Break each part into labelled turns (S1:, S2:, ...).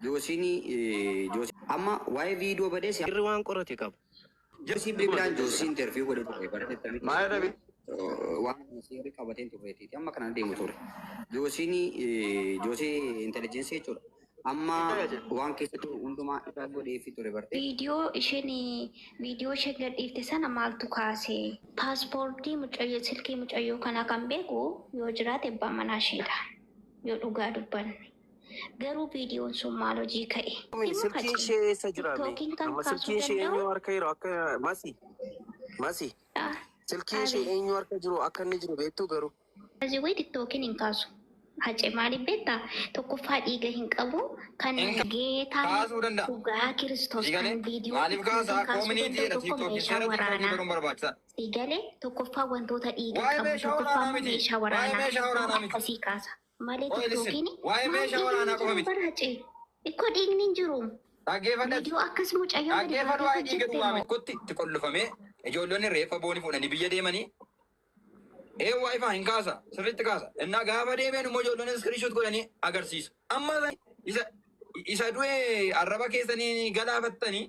S1: Joosiin Joosii amma waa'ee viidiyoo badee si
S2: Seerri waan qorate qaba.
S1: Joosii bilbilaan Joosii interview godhe ture barreeffamni
S3: Maal rabi?
S1: waan seerri qabateen turreetiiti amma kanaan deemu ture. Joosiin Joosii intelligence jechuudha. Amma waan keessatti hundumaa ifa godheefi ture barte.
S4: Viidiyoo isheen viidiyoo isheen gadhiifte sana maaltu kaase? Paaspoortii mucayyoo silkii mucayyoo kanaa kan beeku yoo jiraate abbaa manaa isheedha. Yoo dhugaa dubbanne. Garuu viidiyoon sun maal hojii ka'e? Dhimma
S2: Silkiin
S4: faca'e.
S2: ishee eessa jira mee?
S4: Tiktookiin kan
S2: Amma
S4: kaasuu
S2: silkiin ishee eenyu
S4: danda'u
S2: harka jiru akka masi masi silkiin ishee
S4: Abeet.
S2: eenyu harka jiru akka inni jiru beektu garuu.
S4: Aziwee tiktookiin hin kaasu. Hace maaliif beektaa? Tokkoffaa dhiiga hin qabu. Kan
S5: Hin
S4: geetaan
S5: kaasuu danda'a.
S4: dhugaa Kiristoos
S5: Siigalee
S4: kan viidiyoo
S5: maaliif
S4: tiktookiin
S5: kaasaa
S4: kaasuu
S5: koominitiidha
S4: danda'u tokko
S5: tiiktookiin
S4: meeshaa
S5: seera tiiktookii
S4: waraanaa.
S5: baruun barbaachisaa.
S4: Siigalee tokkoffaa wantoota dhiiga
S5: Waa'ee
S4: qabu
S5: meeshaa
S4: tokkoffaa
S5: waraanaa
S4: immoo
S5: miti.
S4: meeshaa
S5: Waa'ee
S4: waraanaa
S5: meeshaa
S4: waan
S5: waraanaa miti.
S4: akkasii kaasa. Malee
S5: Ooy listen.
S4: tiktookiin
S5: Waa'ee
S4: maal
S5: meeshaa
S4: dhiigni
S5: waraanaa
S4: hin
S5: qofa
S4: jiru
S5: miti.
S4: bara Hacee. Ikkoo dhiigni hin jiru.
S5: Dhaggeeffadhu.
S4: Viidiyoo akkas mucayyoo gadi
S5: Dhaggeeffadhu
S4: baatee
S5: waa'ee dhiiga
S4: hojjette
S5: duwwaa
S4: moo?
S5: miti. Kotti itti qollofamee ijoollonni reeffa boonii fuudhanii biyya deemanii Eewwaa ifaa hin kaasa sirriitti kaasa. Innaa gaafa deebi'an immoo ijoollonni iskiriishoot godhanii agarsiisu. Amma isa isa du'e arraba keessanii galaafattanii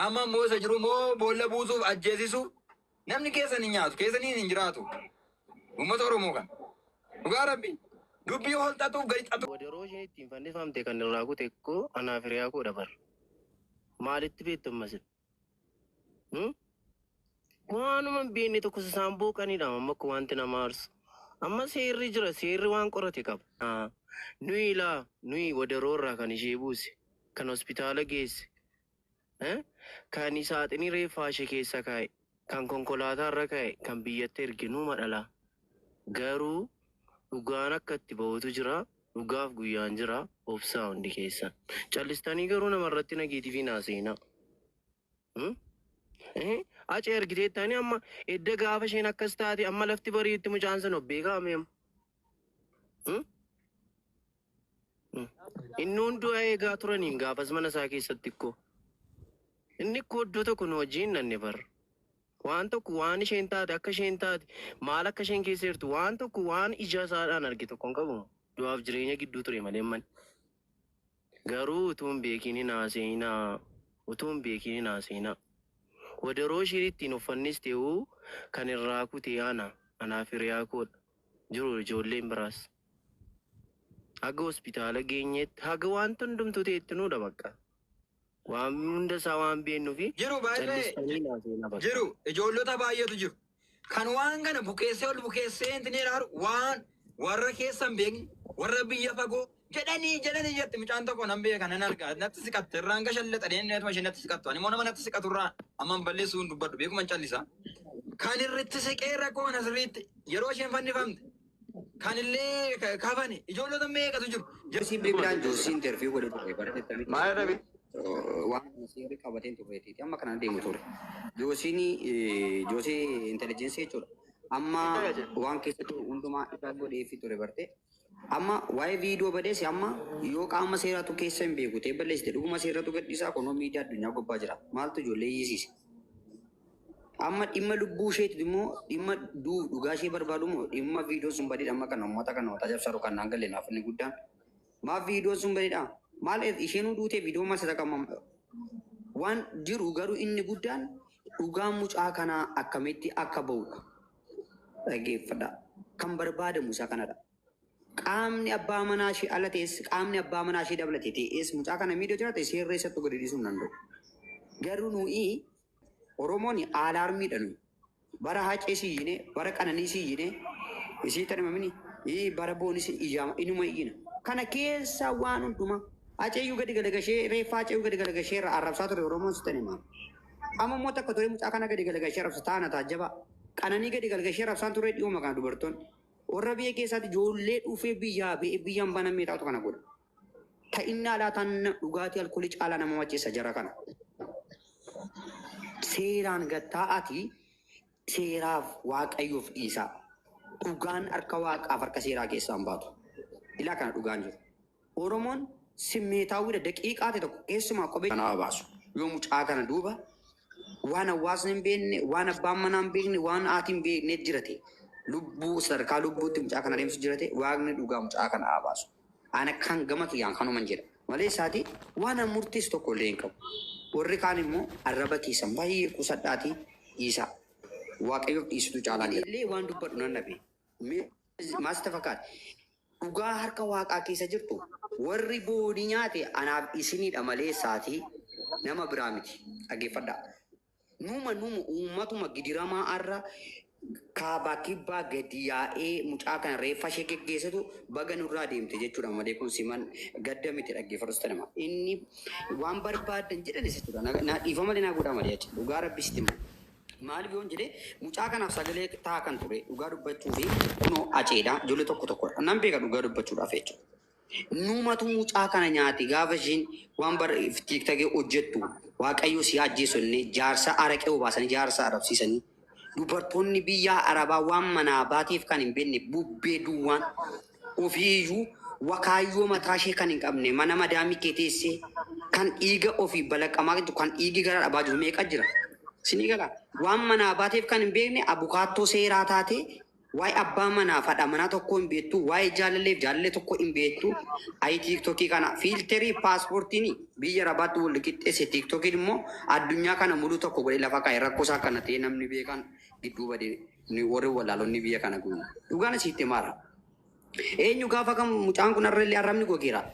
S5: amma immoo isa jiru immoo boolla buusuuf ajjeesisuuf namni keessan hin nyaatu keessaniin hin jiraatu. Uummata Oromoo kan. Dhugaa rabbi dubbii ol xaxuuf gadi xaxu.
S2: Wadaroo isheen ittiin fannifamte kan irraa kute koo anaaf hiriyaa koo dabar. Maalitti beektu ammas? Waanuma hin beekne tokko isaan booqanidha amma akka wanti nama aarsu. Amma seerri jira seerri waan qorate qaba. Nuyi laa nuyi wadaroo irraa kan ishee buuse kan hospitaala geesse kan saaxinii reeffaa ishee keessa kaa'e kan konkolaataa irra kaa'e kan biyyatti erge numa dhala. Garuu dhugaan akka itti ba'utu jira dhugaaf guyyaan jira obsaa hundi keessa. Callistanii garuu namarratti nageetiif hin haasa'inaa. Acee argiteettani amma edda gaafa isheen akkas taate amma lafti bariitti mucaan sun of beekaa amma. Inni hunduu eegaa turaniin gaafas mana isaa keessatti ikkoo. Inni ikkoo iddoo tokko nu wajjin nanne barra. Waan tokko waan isheen taate akka isheen taate maal akka isheen keessa jirtu waan tokko waan ija isaadhaan arge tokko hin qabu. Du'aaf jireenya gidduu ture malee mani. Garuu utuu hin beekin hin haasa'inaa. Utuu hin beekin hin haasa'inaa. Wadaroo isheen ittiin uffannis ta'uu kan irraa kute ana. Anaaf hiriyaa koodha. Jiru ijoolleen biraas. Haga hospitaala geenyetti haga wanta hundumtuu ta'etti nuudha bakka. Waan hunda isaa waan beeknuufi
S5: Jiru baay'ee
S2: callistanii hin haasa'inaa bakka.
S5: jiru ijoollota baay'eetu jiru. Kan waan kana bukeessee ol bukeessee intin ilaalu waan warra keessan beekne warra biyya fagoo jedhanii jedhanii jetti mucaan tokko nan beeka nan arga natti siqatte irraan gashallaxa deemnee ishee natti siqattu ani immoo nama natti siqatu irraa amma hin balleessuu hin dubbadhu beekuma hin callisa. Kan irratti siqee rakkoo kana sirriitti yeroo isheen fannifamte kan illee kafane ijoollota meeqatu jiru.
S1: Joosii bilbilaan Joosii interview godhe ture barreeffamni
S3: Maal rabi?
S1: waan seerri qabateen turreetiiti amma kanaan deemu ture. Joosiin Joosii intelligence jechuudha. Amma waan keessatti hundumaa ifa godheefi ture barte. Amma waa'ee viidiyoo badees amma yoo qaama seeraatu keessa hin beeku ta'e balleessite dhuguma seeratu gadhiisaa kunoo miidiyaa addunyaa gubbaa jira. Maaltu ijoollee hiisiise? Amma dhimma lubbuu isheeti immoo dhimma dhugaa ishee barbaadu immoo dhimma viidiyoon sun badeedha amma kana uummata kana uummata jabsaru kan naan galle naaf inni guddaan. Maaf viidiyoon sun badeedha? Maal isheenuu duutee viidiyoo maal sadaqama waan jiru garuu inni guddaan dhugaan mucaa kanaa akkamitti akka ba'udha. Dhaggeeffadha. Kan barbaadamu isa kanadha. Qaamni abbaa manaa ishee ala ta'es qaamni abbaa manaa ishee dabalate ta'es mucaa kana miidhuu jiraate seerri eessattuu gadi dhiisuu hin danda'u. Garuu nuyi Oromoon aalaarmiidha nuyi. Bara Hacee siyyine, bara Qananii siyyine, isii tanimamini, bara Boonis iyyaama inuma iyyina. Kana keessa waan hundumaa Haceeyyuu gadi galagashee reeffa Haceeyyuu gadi galagashee irraa arrabsaa ture Oromoon si tanimaa. Amma immoo takka ture mucaa kana gadi galagashee arrabsa taana taajjaba. Qananii gadi galagashee arrabsaan ture dhiyooma kana dubartoonni. Warra biyya keessaatti ijoollee dhufee biyyaa ba'ee biyyaan banamee taatu kana godha. Ta'innaa laataan dhugaatii alkoolii caalaa nama macheessa jara kana. Seeraan gattaa'atii seeraaf waaqayyoof dhiisaa. Dhugaan harka waaqaaf harka seeraa keessaa hin baatu. Ilaa kana dhugaan jiru. Oromoon simmeetaawwiidha daqiiqaa ta'e tokko keessumaa kophee kana baasu. Yoo mucaa kana duuba waan hawaasni hin beekne, waan abbaan manaa hin beekne, waan haati hin beekne jirate lubbuu sadarkaa lubbuutti mucaa kana adeemsu jirate waaqni dhugaa mucaa kana haa baasu. Ana kan gama kiyyaan kanuman jedha. Malee isaatii waan an murteessu tokko illee hin qabu. Warri kaan immoo arraba keessan baay'ee qusadhaatii dhiisaa. Waaqayyoof dhiisutu caalaa jira. Illee waan dubbadhu nan dhabe. Maas fakkaata. Dhugaa harka waaqaa keessa jirtu warri boonii nyaate anaaf isinidha malee isaatii nama biraa miti. Dhaggeeffadhaa. Numa uummatuma gidiramaa arra kaabaa kibbaa gadi yaa'ee mucaa kana reeffa ishee geggeessatu baga nurraa deemte jechuudha malee kun siman gadda miti dhaggeeffatu nama. Inni waan barbaadan jedhan jechuudha. Na dhiifama malee naa godhaa malee jechuudha. Dhugaa rabbi sitti hima. Maaliif yoon jedhee mucaa kanaaf sagalee taa kan ture dhugaa dubbachuu fi kunoo aceedha ijoollee tokko tokkodha. Nan beeka dhugaa dubbachuudhaaf jechuudha. Numatu mucaa kana nyaate gaafa isheen waan bar tiiktagee hojjettu waaqayyo si ajjeesu inni jaarsa araqee obaasanii jaarsa arabsiisanii dubartoonni biyya arabaa waan manaa baateef kan hin beekne bubbee duwwaan ofiiyyuu wakaayyoo mataa ishee kan hin qabne mana madaamii kee teessee kan dhiiga ofii balaqamaa jirtu kan dhiigi gara dhabaa jiru meeqa jira. Sinii gala waan manaa baateef kan hin beekne abukaattoo seeraa taate waa'ee abbaa manaa fi haadha manaa tokko hin beektu waa'ee jaalalleef jaalallee tokko hin beektu. Ayi tiiktokii kana fiilterii paaspoortiin biyya arabaatti wal qixxeesse tiiktokiin immoo addunyaa kana mulu tokko godhee lafa kaa'e rakkoo isaa kana ta'e namni beekan gidduu badee ni warri wallaalonni biyya kana guutu. Dhugaan asitti maara. Eenyu gaafa kam mucaan kun har'a illee arrabni gogeera.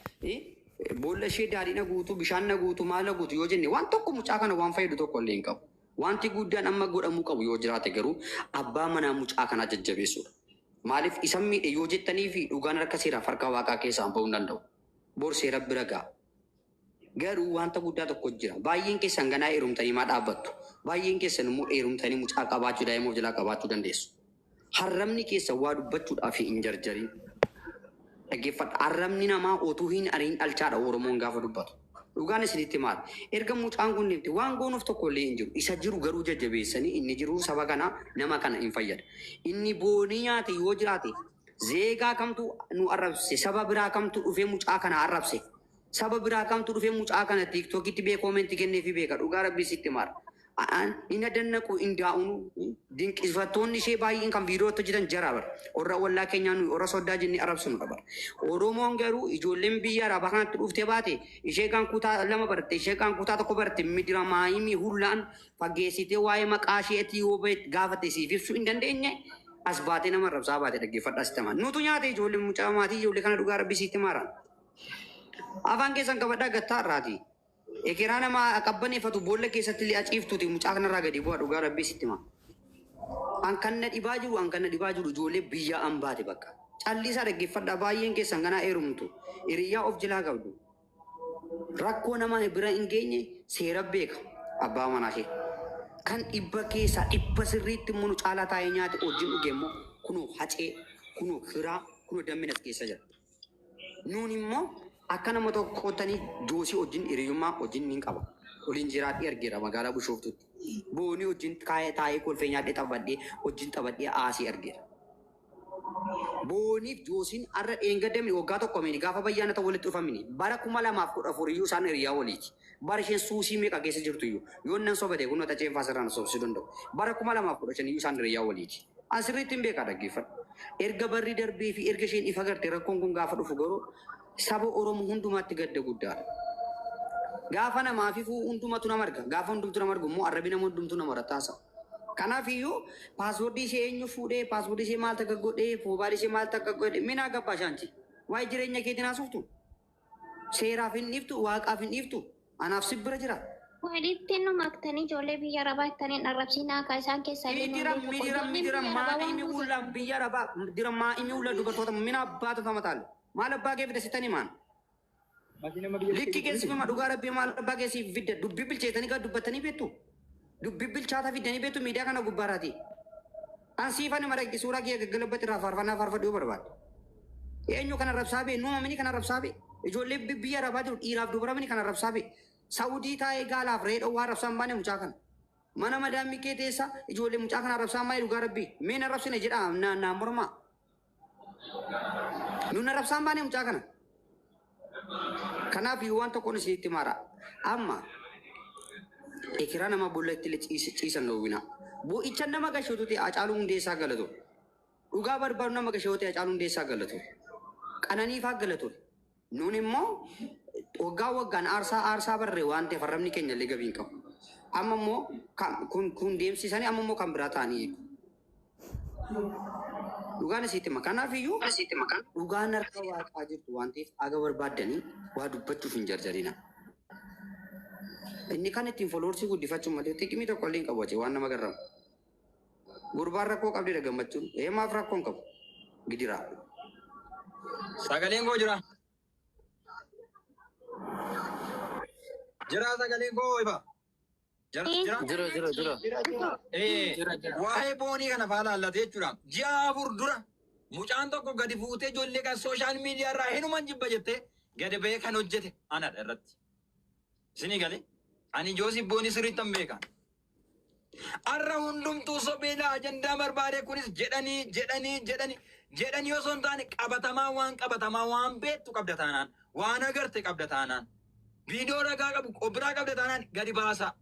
S1: Boolla ishee daadhiin guutu bishaan na guutu maal na guutu yoo jenne waan tokko mucaa kana waan fayyadu tokko illee hin qabu. Wanti guddaan amma godhamuu qabu yoo jiraate garuu abbaa manaa mucaa kanaa jajjabeessuudha. Maaliif isa miidhe yoo jettanii fi dhugaan harka seeraaf harka waaqaa keessaa bahuu hin danda'u. Bor seera bira ga'a. Garuu wanta guddaa tokko jira. Baay'een keessan ganaa heerumtanii maa dhaabbattu? Baay'een keessan immoo heerumtanii mucaa qabaachuu daa'ima of jalaa qabaachuu dandeessu. Harramni keessa waa dubbachuudhaaf hin jarjarin. Dhaggeeffadha. Arrabni namaa otuu hin ariin dhalchaadha Oromoon gaafa dubbatu. Dhugaan isinitti maal? Erga mucaan kun deemte waan goonuuf tokko illee hin jiru. Isa jiru garuu jajjabeessanii inni jiru saba kana nama kana hin fayyada. Inni boonii nyaate yoo jiraate zeegaa kamtu nu arrabse saba biraa kamtu dhufee mucaa kana arrabse. Saba biraa kamtu dhufee mucaa kana tiiktookitti bee koomentii kenneefi beeka. Dhugaa rabbii sitti maal? Hin adannaqu hin daa'unu dinqisiifattoonni ishee baay'een kan viidiyootti hojjetan jara bara. Warra ollaa keenyaa nuyi warra soddaa jennee arrabsinu bara. Oromoon garuu ijoolleen biyya arabaa kanatti dhuftee baate ishee kan kutaa lama baratte ishee kan kutaa tokko baratte midira maayimii hullaan fageessitee waa'ee maqaa isheetii yoo gaafate siif ibsuu hin dandeenye as baatee nama arrabsaa baate dhaggeeffadhaa sitti himaa. Nutu nyaate ijoollee mucaa maatii ijoollee kana dhugaa rabbii sitti maara. Afaan keessan qabadhaa gattaa irraati. Ekeraa nama qabbaneeffatu boolla keessatti illee aciiftuuti mucaa kanarraa gadi bu'aa dhugaa rabbii sitti hima. An kan na dhibaa jiru an kan na dhibaa jiru ijoollee biyya an baate bakka. Callisaa dhaggeeffadhaa baay'een keessan ganaa heerumtu. Hiriyyaa of jalaa qabdu. Rakkoo nama bira hin geenye seera beeka abbaa manaa ishee. Kan dhibba keessaa dhibba sirriitti immoo nu caalaa taa'ee nyaate wajjin dhuge immoo kunoo hacee kunoo kiraa kunoo damminas keessa jira. Nuun immoo akka nama tokkottanii joosii wajjin hiriyummaa wajjin ni qaba. Waliin jiraadhee argeera magaalaa Bishooftutti. Boonii wajjin kaayee taa'ee kolfee nyaadhee taphadhee wajjin taphadhee aasii argeera. Booniif joosiin har'a dheengadamni waggaa tokko mini gaafa bayyaana ta'u walitti dhufamini bara 2014 iyyuu isaan hiriyaa waliiti. Bara isheen suusii meeqa keessa jirtu iyyuu yoo nan sobate kun tacheen faasirraan sobsuu danda'u. Bara 2015 iyyuu isaan hiriyaa waliiti. Asirriitti hin beekaa dhaggeeffadhu. Erga barri darbee fi erga isheen ifa garte rakkoon kun gaafa dhufu garuu saba Oromoo hundumaatti gadda guddaadha. Gaafa namaa fi hundumatu nama arga. Gaafa hundumtu nama argu immoo arrabi nama hundumtu nama irratti haasa'u. Kanaaf iyyuu paaswoordii ishee eenyu fuudhee paaswoordii ishee maal takka godhee moobaayilii ishee maal takka godhee minaa gabbaa shaanti. Waa'ee jireenya keetiin haasoftu. Seeraaf hin dhiiftu waaqaaf hin dhiiftu. Anaaf si bira jira.
S4: Walitti nu maktanii ijoollee biyya arabaa ittaniin arrabsinaa akka isaan keessaa illee nu
S1: Midira
S4: beeku.
S1: midira
S4: Ijoolleen
S1: midira
S4: biyya arabaa waan
S1: maa'imi
S4: guutuuf
S1: ulla biyya arabaa midira maa'imi ulla dubartoota mina abbaatu tama taale. Maal abbaa kee fida sittanii maan? Likki keessi fima dhugaa rabbii maal abbaa keessi fidda dubbii bilcheessanii gad dubbatanii beektu. Dubbii bilchaataa fiddanii beektu miidiyaa kana gubbaarraati. An siifan madaqi suuraa kiyya gaggalabbatti irraa faarfannaa faarfadhu yoo barbaade. Eenyu kana rabsaa bee nuuma mini kana rabsaa bee ijoollee biyya arabaa jiru dhiiraaf dubara mini kana rabsaa bee Saudii taa'ee gaalaaf reedhoo waan rabsaan baane mucaa kana. Mana madaamii kee teessa ijoollee mucaa kana rabsaan baane dhugaa rabbii mee na rabsine jedhaa na na mormaa. Nu na rabsaan baane mucaa kana. Kanaaf iyyuu waan tokkoon isinitti maara. Amma ekeraa nama boolla illee ciisan dhoowwina. Boo'icha nama gashuutu ta'e Hacaaluu Hundeessaa galatu. Dhugaa barbaadu nama gashee ta'e Hacaaluu Hundeessaa galatu. Qananiifaa galatu. Nuun immoo Waggaa waggaan aarsaa aarsaa barree waan ta'eef arrabni keenya illee gabii hin qabu. Amma immoo kun deemsisanii amma immoo kan biraa ta'anii eegu. Dhugaan isiitti hima. Kanaaf iyyuu dhugaan harka waaqaa jirtu waan ta'eef aga barbaaddanii waa dubbachuuf hin jarjarina. Inni kan ittiin foloorsii guddifachuu malee xiqimii tokko illee hin qabu achii waan nama garramu. Gurbaan rakkoo qabdidha gammachuun. Ee maaf rakkoo hin qabu? Gidiraa.
S5: Sagaleen koo jira. Jira sagaleen koo ifa. Jira jira.
S2: Jira jira jira.
S5: Waa'ee boonii kana faa laallatee jechuudha. Ji'a 4 dura mucaan tokko gadi fuutee ijoollee kan sooshaal miidiyaa irraa hinuman jibba jettee gadi ba'ee kan hojjete anadha irratti. Isinii galee ani Joosif Boonii sirriitti hin beeka. Arra hundumtuu sobeelaa ajandaa barbaade kunis jedhanii jedhanii jedhanii jedhanii osoo hin taane qabatamaa waan qabatamaa waan beektu qabda taanaan waan agarte qabda taanaan viidiyoo ragaa qabu of biraa qabda taanaan gadi baasaa.